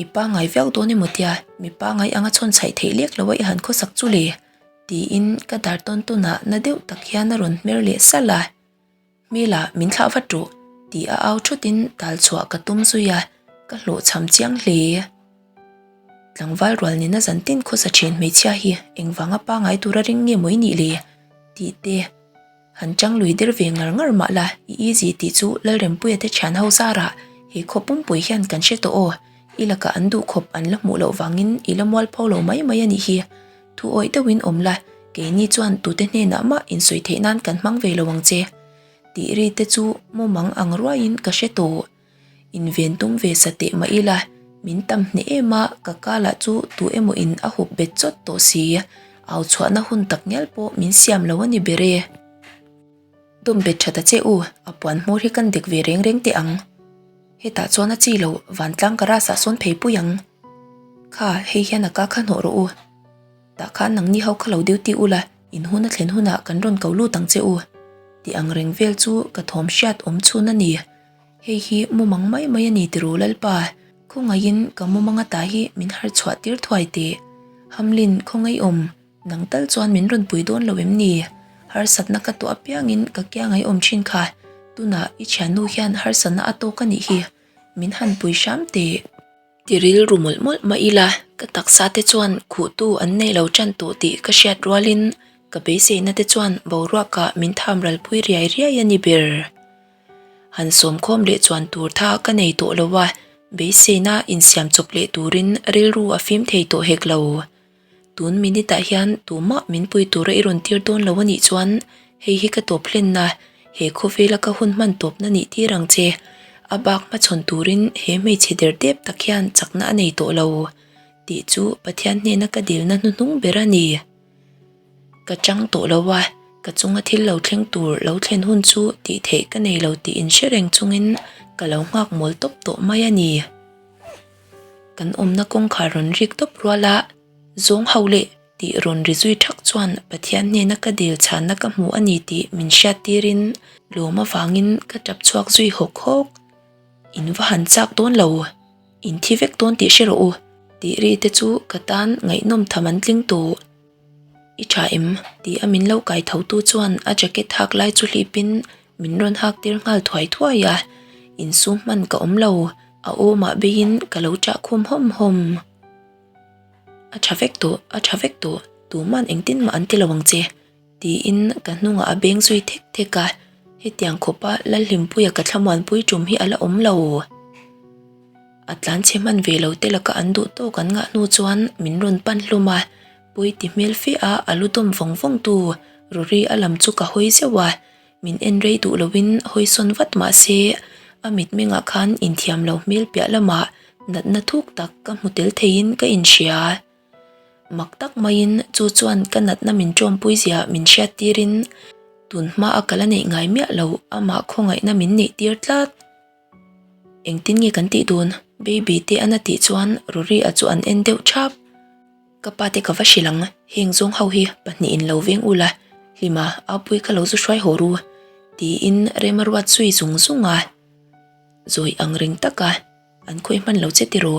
I pangai viau dawn emaw tia, mi pangai anga chhawn chhaih theih lek lo a i han khawsak chu le? tiin ka dar tawn tawnah na deuh tak hian a rawn hmer leh salh a. Hmela min thlah vat rawh, ti a au thutin tal chhuah ka tum zui a, ka hlawhchham chiang hle. Tlangval rual nena zan tin khawsa thin hmeichhia hi engvanga pangai tura ring nge maw i nih le? tih te. Han chang lui der ve ngar ngar mah la, i easy tih chu Lalrempuia te thian ho zarah he khaw pumpui hian kan hre tawh aw, i lakah an duh khawp an la hmuh loh vangin i la mual pho lo mai mai a nih hi. Thu awih deuhin awm la, keini chuan tute hnenah mah insawi theih nan kan hmang ve lo ang che. Tih ri te chu mumang ang ruaiin ka hre tawh. Inven tum ve sa teh mah ila, min tam hneh em a, ka ka lah chu tu emaw in a hup bet chawt tawh si. Au chhuahna hun tak ngial pawh min siam lo a ni ber e. Dawm bet tha ta che u, a puan hmawr hi kan dek ve reng reng teh ang. Hetah chuan a chi lo, vantlang ka rasah sawn phei pui ang. Kha, hei hian a ka kha hnawh rawh u. Tah khan nangni ho kha lo duty ula, in hun a thlen hunah kan rawn ko lut ang che u. Tih ang reng vel chu ka thawm hriat awm chhun a ni. Hei hi mumang mai mai a ni tiraw Lalpa, khawngaihin ka mumang ata hi min harh chhuah tir thuai teh. Hamlin, khawngaihawm, nang tal chuan min rawn pui dawn lo em ni? Harsatna ka tuah apiangin ka kia ngaihawm thin kha, tunah i thiannu hian harsatna a tawk a nih hi, min han pui hram teh. Ti rilru mawlh mawlh mah ila, ka taksa te chuan khuhtu an nei lo tan tawh tih ka hriat rualin ka beiseina te chuan boruakah min tham ralpui riai riai a ni ber. Han sawmkhawm leh chuan tur tha ka nei tawh lo a, beiseina insiam chawp leh turin rilru a fim thei tawh hek lo. Tun minute ah hian tumah min pui tura i rawn tir dawn lo a nih chuan hei hi ka tawp hlenna, he khawvela ka hun hman tawpna nih tir ang che. A bak hmachhawn turin he hmeichhe der dep tak hian chakna a nei tawh lo tih chu Pathian hnena ka dilna hnuhnung ber a ni. Ka chang tawh lo a, ka chunga thil lo thleng tur lo thlen hun chu tih theih ka nei lo tih inhre reng chungin ka lo nghak mawl tawp tawh mai a ni. Kan awmna kawngkhar rawn rik tawp rual a, zawng ho leh tih rawn ri zui thak chuan Pathian hnena ka dil chhanna ka hmu a ni tih min hriat tirin lawm avangin ka tap chhuak zui hawk hawk. In va han chak dawn lo, in thi vek dawn tih hre rawh u tih ri te chu ka tan ngaihnawm tham an tling tawh. I tha em? Tih a min lo kai tho tu chuan a jacket hak lai chu hlip in min rawn hak tir nghal thuai thuai a, insum hman ka awm lo, a awmah beiin ka lo chah khum hawm hawm. A tha vek tawh, a tha vek tawh, tuman engtin mah an ti lo ang che, tiin ka hnungah a beng zui thek thek a, hetiang khawpa Lalhlimpuia ka thlamuanpui tum hi a la awm lo. A tlanchhe hman ve lo te laka an duh tawk an ngah hnu chuan min rawn pan hlawm a, pawi ti hmel fe a a lu dawm vawng vawng tu Rory a lam chu ka hawi zeuh a, min en rei duh loin hawi sawn vat mah se a mitmengah khan inthiam lo hmel piah lamah natna thuk tak ka hmu tel theiin ka inhria. Mak tak maiin chu chuan ka natna min ṭawmpui zia min hriat tirin tun hmaa ka la neih ngai miah lo amah khawngaihna min neih tir tlat. Engtin nge kan tih dun? Baby te an a tih chuan Rory a chu an en deuh thap. Ka pa te ka va hrilh ang, heng zawng ho hi pahnihin lo veng ula, Hlima Apui kha lo zu hruai haw ru tiin rem a ruat zui zung zung a. Zawi ang reng taka an khawih hman lo che tiraw?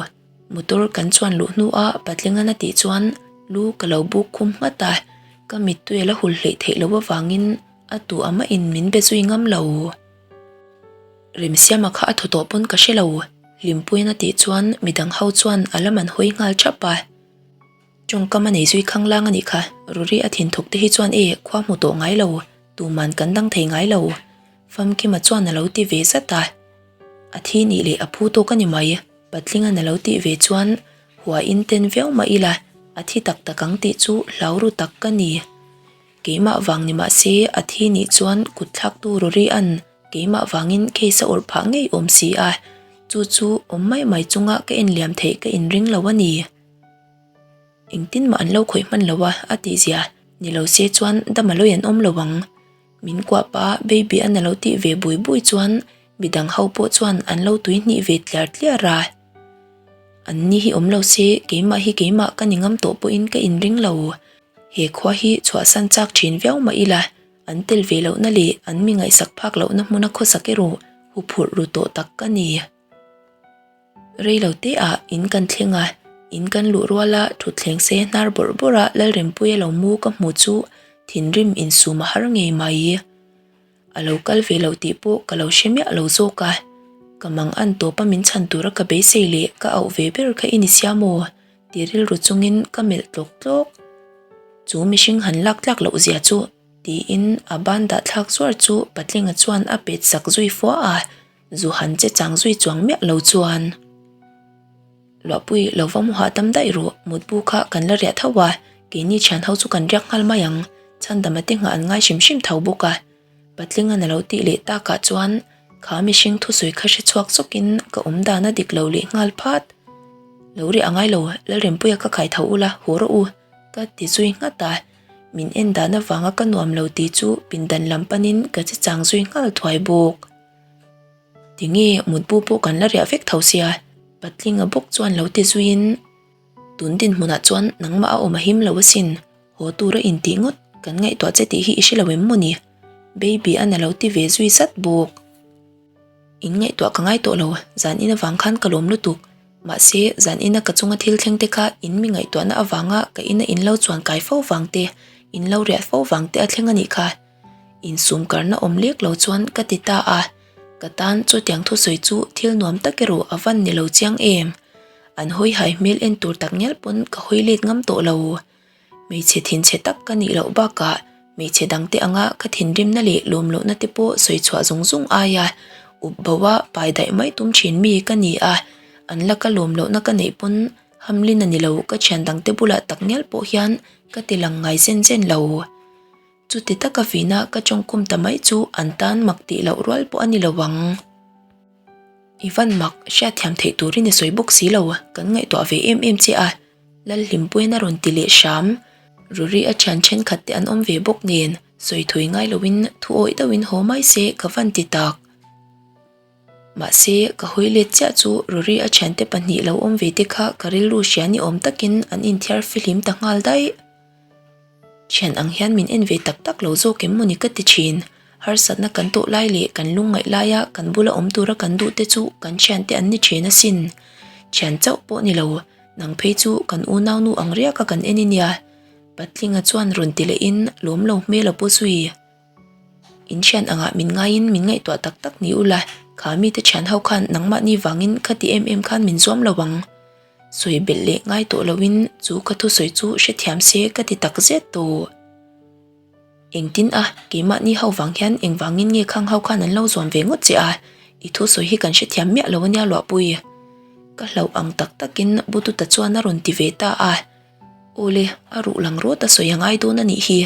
Motor kan chuan luh hnua Patlingan a tih chuan lu ka lo buk khum nghat a, ka mittui a la hul hleih theih loh avangin a tu amahin min be zui ngam lo. Remsiama kha a thaw tawh pawn ka hre lo, Hlimpuiin a tih chuan midang ho chuan a lam an hawi nghal thap a. Tawngkam a nei zui khanglang a nih kha, Ruri a thin thawk te hi chuan e khua hmu tawh ngai lo, tuman kan dang thei ngai lo. Famkima chuan a lo ti ve zat a. A thi nih leh a phu tawk a ni mai, Patlinga'n a lo tih ve chuan hua in ten viau mah ila a thi tak tak ang tih chu hlau ru tak ka ni. Keimah vang ni mah se a thi nih chuan kut thlaktu Ruri-a'n Keimah vangin case a awrh phah ngei awm si a, chu chu awm mai mai chunga ka enliam theih ka inring lo a ni. Engtin mah an lo khawih hman lo a, a tih zia ni lo se chuan dam a lawi an awm lo ang. Min kuah pah baby an a lo tih ve bui bui chuan midang ho pawh chuan an lo tui hnih ve tliar tliar a. An ni hi awm lo se keimah hi keimah ka ni ngam tawh pawhin ka inring lo. He khua hi chhuahsan chak thin viau mah ila An tel ve lohna leh an mi ngaihsak phak lohna hmuna khawsak erawh huphurh ru tawh tak ka ni. Rei lo te ah in kan thleng a, in kan luh ruala thutthleng se hnar bawrh bawrh a Lalrempuia lo mu ka hmu chu thinrim insum a har ngei mai. A lo kal ve loh tih pawh ka lo hre miah lo zawk a, ka mang an tawp a min chhan tura ka beisei leh ka auh ve ber kha i ni sia maw? Ti rilru chungin ka melh tlawk tlawk. Chu mihring han lak tlak loh zia chu tiin a ban dah thlak zuar chu Patlinga chuan a pet sak zui fua a, zu han che chang zui chuang miah lo chuan. Luahpui lo va mu hahdam daih rawh, mutbu kha kan la riah tho a, keini thian ho chu kan riak nghal mai ang, chhandama te nghah an ngai hrim hrim tho bawk a. Patlingan a lo tih leh takah chuan kha mihring thusawi kha hre chhuak zawkin ka awm dan a dik lo leh nghal phat. Lo riah a ngai lo, Lalrempuia ka khai tho ula, haw rawh u, ka ti zui nghat a. Min en dan avanga ka nuam lo tih chu pindan lam panin ka che chang zui nghal thuai bawk. Tinge mutbu pawh kan la riah vek tho sia, Patlinga bawk chuan lo ti zuiin. Tun dinhmunah chuan nangmah a awm a him lo asin, haw tura intih ngawt kan ngaihtuah che tih hi i hre lo em maw ni? Baby an a lo ti ve zui zat bawk. In ngaihtuah ka ngai tawh lo, zan in avang khan ka lawm lutuk. Mahse, zan ina ka chunga thil thleng te kha in mi ngaihtuahna avanga ka ina in lo chuan kai fo vang te, in lo riah fo vang te a thleng a nih kha. Insum karna awm lek lo chuan ka ti ta a, ka tan chutiang thusawi chu thil nuam tak erawh a van ni lo chiang em. An hawi hai hmel en tur tak ngial pawn ka hawi let ngam tawh lo. Hmeichhe thinchhe tak ka nih loh bakah hmeichhe dangte anga ka thinrimna leh lawm lohna te pawh sawi chhuah zung zung aia up bo a pai daih mai tum thin mi ka ni a, an laka lawm lohna ka neih pawn hamlin a ni lo ka thian dangte bulah tak ngial pawh hian ka ti lang ngai zen zen lo. Chuti taka vina ka tawngkhum ta mai chu an tan mak tih loh rual pawh a ni lo ang. I van mak, hriatthiam theih turin i sawi bawk si lo, kan ngaihtuah ve em em che a, Lalhlimpuiin a rawn ti leh hram. Ruri a thian thenkhat te an awm ve bawk nen, sawi thui ngai loin thu awih deuhin haw mai se ka van ti tak. Mahse, ka hawi let chiah chu Ruri a thiante pahnih lo awm ve te kha ka rilru hria ni awm takin an inthiar fihlim ta nghal daih. Thian ang hian min en ve tak tak lo zawk em mawni ka ti thin. Harsatna kan tawh lai leh kan lungngaih laia kan bula awm tura kan duh te chu kan thiante an ni thin asin. Thian chauh pawh ni lo, nang phei chu kan unaunu ang riaka kan en i nia. Patlinga chuan rawn ti lehin lawm lo hmel a pu zui. In thian angah min ngaiin min ngaihtuah tak tak ni ula, kha mite thian ho khan nangmahni vangin khati em em khan min zuam lo ang. Sawi belh leh ngai tawh loin chu ka thusawi chu hrethiam se ka ti tak zet tawh. Engtin a, keimahni ho vang hian engvangin nge khang ho khan an lo zuam ve ngawt che a, i thusawi hi kan hrethiam miah lo ania Luahpui. Ka hlauh ang tak takin Bututa chuan a rawn ti ve ta a. Awle, a ruh lang rawt a sawi a ngai dawn a nih hi.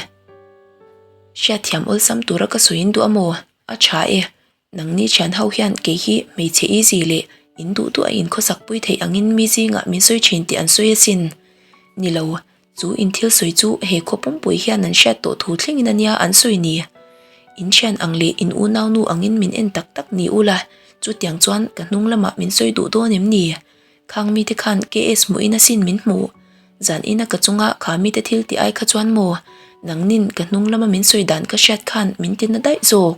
Hriatthiam awlsam tura ka sawiin duh a maw? A tha e, Nangni thian ho hian kei hi hmeichhe easy leh in duh duh a in khawsak pui theih angin mi zingah min sawi thin tih an sawi asin. Ni lo, chu in thil sawi chu he khaw pumpui hian an hriat tawh thu thlengin ania an sawi ni. In thian ang leh in unaunu angin min en tak tak ni ula, chutiang chuan ka hnung lamah min sawi duh dawn em ni? Khang mite khan KS hmuhin asin min hmuh. Zan ina ka chunga kha mite thil tih ai kha chuan maw? Nangnin ka hnung lama min sawi dan ka hriat khan min ti na daih zawk.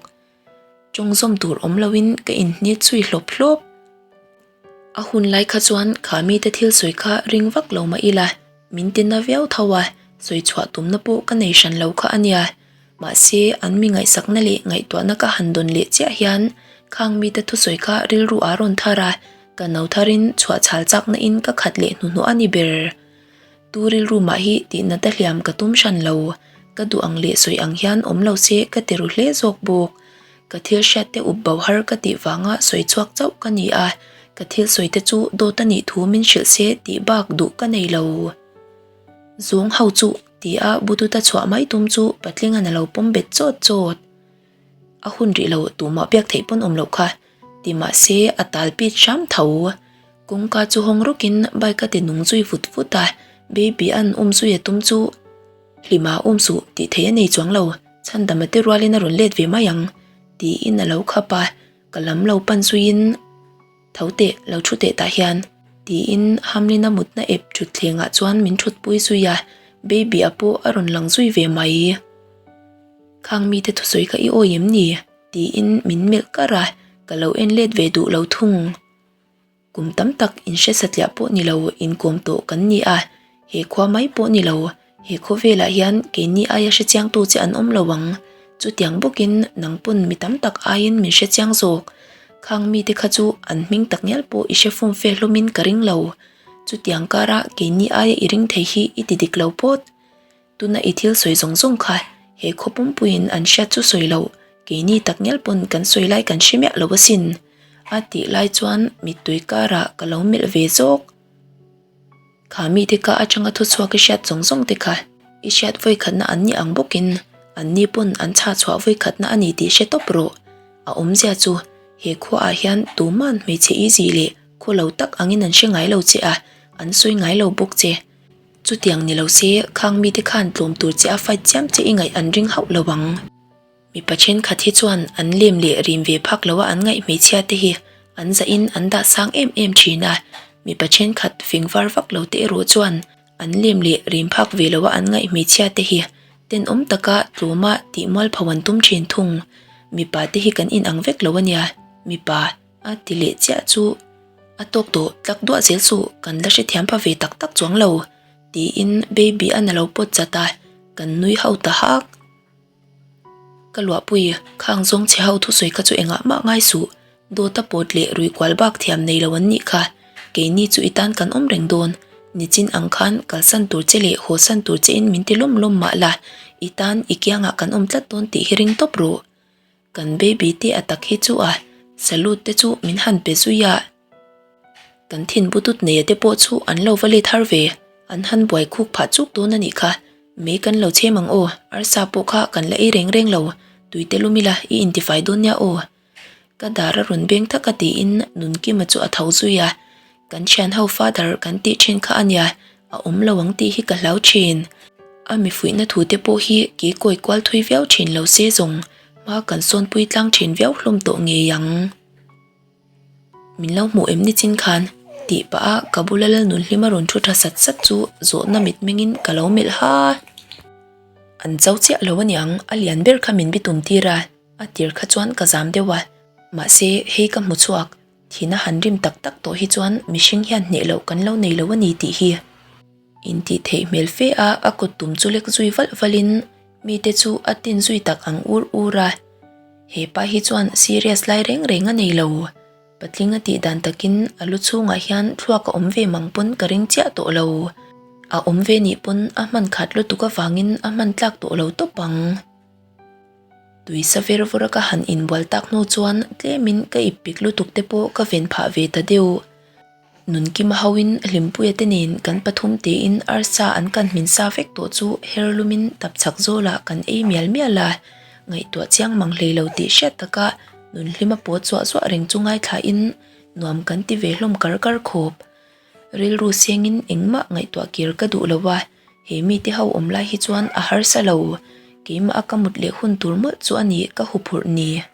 Tawng zawm tur awm loin ka inhnit zui hlawp hlawp. A hun lai kha chuan kha mite thil sawi kha ring vak lo mah ila, min ti na viau tho a, sawi chhuah tumna pawh ka nei hran lo kha a nia. Mahse, an mi ngaihsakna leh ngaihtuahna ka han dawn leh chiah hian khang mite thusawi kha rilru a rawn thar a, ka no tharin chhuah chhal chakna in ka khat leh hnuhnawh a ni ber. Tu rilru mah hi tihnat a hliam ka tum hran lo, ka duh ang leh sawi ang hian awm lo se ka ti ru hle zawk bawk. Ka thil hriat te up bo har ka tih vanga sawi chhuak chauh ka ni a, ka thil sawi te chu dawt a nih thu min hrilh se tih bak duh ka nei lo. Zawng ho chu ti a bututa chhuah mai tum chu patlingan a lo pawm bet chawt chawt. A hun rih lo tumah biak theih pawn awm loh kha ti mahse a tal pit hram tho. Kawngka chu hawng rawkin bike a ti nung zui vut vut a, baby an um zui a tum chu hlima um suh tih theih a nei chuang lo, chhandama te rualin a rawn let ve mai ang tiin a lo khap a, ka lam lo pan zuiin tho teh lo thu teh tah hian tiin Hamlin a mutna ep thutthleng ah chuan min thutpui zui a, baby a pawh a rawn lang zui ve mai. Khang mite thusawi kha i awi em ni? tiin min melh kar a, ka lo en let ve duh lo thung. Kum tam tak inhre satliah pawh ni lo inkawm tawh kan ni a, he khua mai pawh ni lo, he khawvelah hian keini aia hrechiangtu che an awm lo ang. Chutiang bawkin nang pawn mi tam tak aiin min hrechiang zawk. Khang mite kha chu an hming tak ngial pawh i hre fum fe hlawmin ka ring lo. Chutiang kara keini aia i ring thei hi i ti dik lo phawt. Tuna i thil sawi zawng zawng kha he khaw pumpuiin an hriat chu sawi loh, keini tak ngial pawn kan sawi lai kan hre miah lo asin, a tih lai chuan mittui karah ka lo melh ve zawk. Kha mite ka atanga thuchhuak i hriat zawng zawng te kha i hriat vawikhatna an ni ang bawkin an ni pawn an chhah chhuah vawikhatna a ni tih hre tawp rawh. A awmzia chu he khuaah hian tuman hmeichhe easy leh khaw lo tak angin an hre ngai lo che a, an sawi ngai lo bawk che. Chutiang ni lo se, khang mite khan tlawm tur che a fight chiam che i ngaih an ring hauh lo ang. Mipa thenkhat hi chuan an lem leh rim ve phak lo a an ngaih hmeichhia te hi an zahin an dah sang em em thin a, mipa thenkhat fing var vak lo te erawh chuan an lem leh rim phak ve lo a an ngaih hmeichhia te hi tenawm taka tlawma tih mualpho an tum thin thung. Mipa te hi kan inang vek lo ania, mipa. A ti leh chiah chu a tawk tawh tlak duah zel suh kan la hrethiam pha ve tak tak chuang lo tiin baby an a lo pawt chat a, kan nui ho ta hak. Ka luahpui khang zawng chhe ho thusawi kha chu engah mah ngai suh, dawt a pawt leh rui kual bak thiam nei lo an nih kha, keini chu i tan kan awm reng dawn, nichin ang khan kalsan tur che leh hawsan tur che in min ti lawm lawm mah la, i tan i kiangah kan awm tlat dawn tih hi ring tawp rawh. Kan baby te a tak hi chu a salute te chu min han pe zui a, kan thin butut neia te pawh chu an lo va let har ve, an han buai khuk phah chuk dawn a nih kha, mei kan lo chhem ang aw, arsa pawh kha kan la ei reng reng lo, tui te lum ila i intifai dawn nia aw. Ka dar a rawn beng thak a tiin Nunkima chu a tho zui a, Kan thian ho father kan tih thin kha a nia, a awm lo ang tih hi ka hlau thin. A mi fuihna thu te pawh hi kei kawi kual thui viau thin lo se zawng hma kan sawnpui tlang thin viau hlawm tawh ngei ang. Min lo hmuh em ni chin khan? tih pah a ka bula Lalnunhlima rawn thu tha sat sat chu zawhna mitmengin ka lo melh ha. An cho chiah lo aniang, a lian ber kha min bitum tir a, a tir kha chuan ka zam deuh a, mahse hei ka hmu chhuak. Thina han rim tak tak tawh hi chuan mihring hian hneh loh kan lo nei lo a ni tih hi. Intih theih hmel fe a a kut tum chu lek zui valh valhin mite chu a tin zui tak ang ur ur a. He pa hi chuan serious lai reng reng a nei lo. Patling a tih dan takin a lu chhungah hian thluak a awm ve mang pawn ka ring chiah tawh lo. A awm ve nih pawn a hman khat lutuk avangin a hman tlak tawh lo tawp ang. Tui sa ver vawr a ka han inbual tak hnu chuan tlemin ka ip pik lutuk te pawh ka ven phah ve ta deuh. Nunkima hoin Hlimpuia te nen kan pathum tein arsa an kan hmin sa vek tawh chu her lumin tapchhak zawlah kan ei mial mial a, ngaihtuah chiang mang hlei lo tih hriat taka Nunhlima pawt zuah zuah reng chu ngaithlain nuam kan ti ve hlawm kar kar khawp. Rilru sengin engmah ngaihtuah kir ka duh lo a, he mite ho awm lai hi chuan a harsa lo. Keimah a ka mut leh hun tur mawlh chu a ni ka huphurh ni.